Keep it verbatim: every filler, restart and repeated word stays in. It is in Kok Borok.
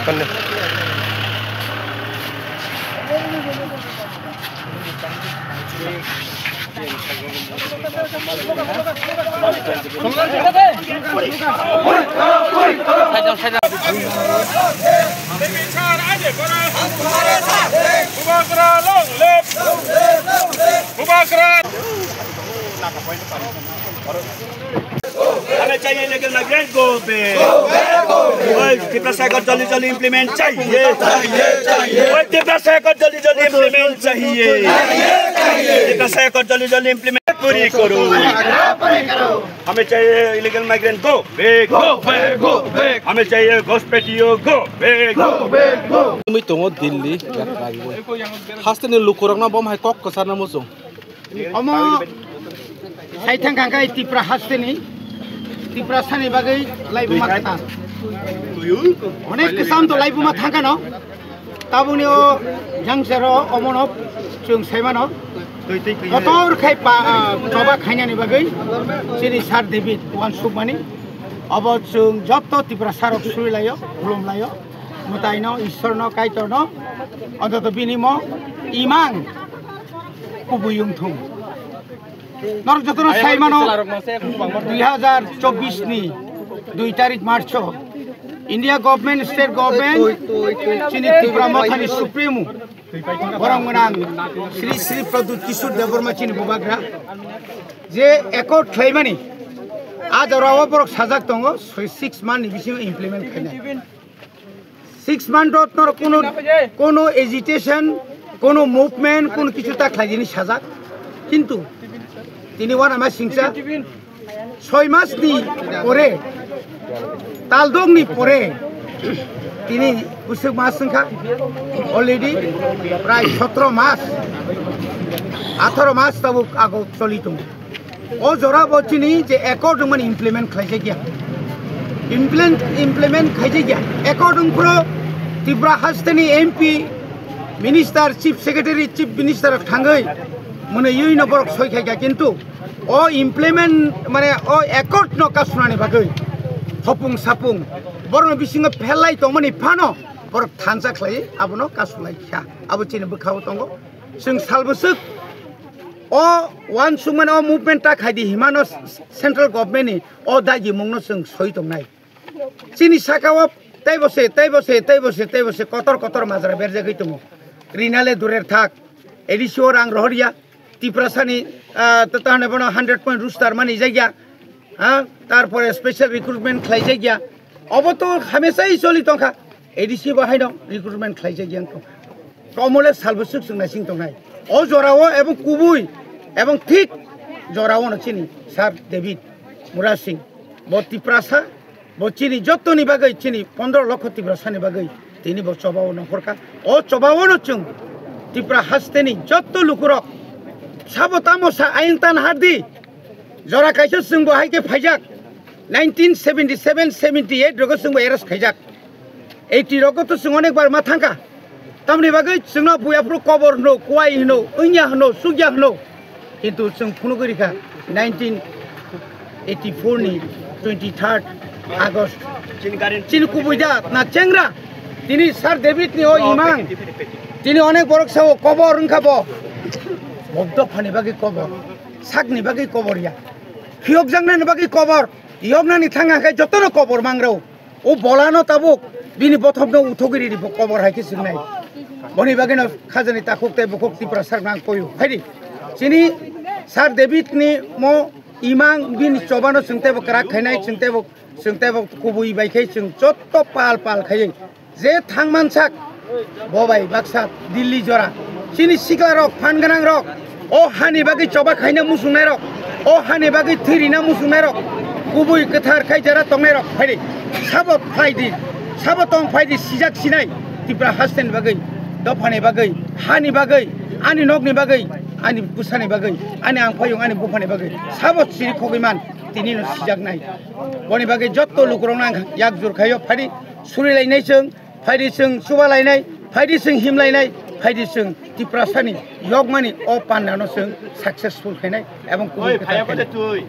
Bubagra long live! Bubagra! हमें चाहिए illegal migrant go back। ओए, Tiprasa Accord जल्दी जल्दी implement चाहिए। ओए, Tiprasa Accord जल्दी जल्दी implement चाहिए। Tiprasa Accord जल्दी जल्दी implement पूरी करो। हमें चाहिए illegal migrant go back। Go back, go back। हमें चाहिए घुसपैठियों go back। Go back, go। Tumi tongo Delhi, hasteni lukurokno bo hai kok kwcharna muchung. Omo sai thang kha khe Tipra hasteni, Tiprasani bagwi laibuma kwtal. Onek kwcham to laibuma thang khano. Tabukni o jangsero omono chwng sai mano. Kotor khai pa, ah, choba khainani bagwi chini Sir David uansukmani. Obo chwng joto Tiprasarok surilaio, khulumlaio. Mwtaino, Ishwarno, Kaitorno, ontoto bini mo imang kubui wngthung. Norok jotono sai mano, dui hazar chobbish ni dui tarik March o India government, state government, chini Tipra Mothani Supremo, borok gwnang Sri Sri Pradyut Kishore Debbarma chini bubagra, je accord khlaimani, a jorao borok sajak tongo, six month ni bisingo implement khainai. Six month ot noro kono, kono agitation, kono movement, kono kichu ta khlaijani sajak. Kintu tini uanama singcha soi mas ni pore, taldok ni pore, tini bwswk mas wngkha, already prai sotro mas, atharo mas tabuk ago choli tongo. O jora bo chini je accord wngmani implement khlaijak ya. Implement, implement khlaijak ya. Accord wngphuru Tripura hasteni M P, minister, chief secretary, chief minister rok thangwi mwnwi no borok soi khaikha, kintu o implement mane o accord no kasunani bagwi hopung sapung borokni bisingo phelai tongmani phano borok thansa khlai abono kasulai kha. Abo chini bwkhao tongo. Chwng salbwswk o uansukmani o movement ta khaidi himano central government ni o dagimungno chwng soi tongnai. Chini saka o teibo se, teibo se, teibo se, teibo se kotor kotor majra berjagwi tongo. Rinale durer thak, A D C o rang rohorya, Tiprasani, ah, to, to hwnwi bono hundred point roster mani jagya. Ha, tarpore special recruitment khlaijak ya. Obo to hamesai choli tongkha. A D C bo haino recruitment khlaijak ya wngkha. Komole salbwswk chwng naising tongnai. O jorao ebong kubui, ebong thik jorao no chini Sir David Murasing. Bo Tiprasa, bo chini jottoni bagwi, chini pondro lokho Tiprasani bagwi tini bo chobao nongkhorkha. O chobao no chwng Tripura hasteni jotto lukurok sabo tamo sa ayang tan hardi. Jora kaisa chwng bo hai khe phaijak, nineteen seventy seven seventy eight rogo chwng bo arrest khaijak, eighty rogo to chwng onek bar ma thangkha. Tamoni bagwi chwngno buyaphuru kobor hwno, kuai hwno, wngya hwno, chukya hwno, kintu chwng phunugwi rikha nineteen eighty four ni twenty third August. Chini kubui da na chengra, tini Sir David ni o imang, tini onek borok sao kobor wngkha bo, bok dophani bagwi kobor. Sakni bagwi kobor ya. Phiyokjaknani bagwi kobor. Yoknani thang hwnkhe jotono kobor mangrao. O bolano tabuk bini bothopno uthogwi ridi bo kobor hai khe swngnai. Boni bagwino khajani takhuk tei bukhuk Tiprasa rokno ang koyo. Phaidi. Chini Sir David ni mo imang bini chobano chwng teibo kwrak khainai, chwng teibo, chwng teibo kubui bai khe chwng jotto pal pal khaiwi. Je thangman sak, bo bai baksa Delhi jora. Chini sikla rok, phan gwnang rok, o hani bagwi choba khaina muchungnai rok, o hani bagwi thwi rina muchungnai rok, kubui kwthar khai jera tongnai rok, phaidi. Sabo phaidi, sabo tong phaidi, sijak sinai Tripura hasteni bagwi, dophani bagwi, hani bagwi, ani nokni bagwi, ani bwsani bagwi, ani ang phaiyung, ani buphani bagwi, sabo siri khogwi man, tini no sijaknai. Boni bagwi jotto lukurokno ang yak jur khaio, phaidi. Surilainai chwng, phaidi chwng chubalainai, phaidi chwng himlainai, phaidi chwng Tiprasani yokmani o pandano chwng successful khainai ebong kubui kwtal khainai.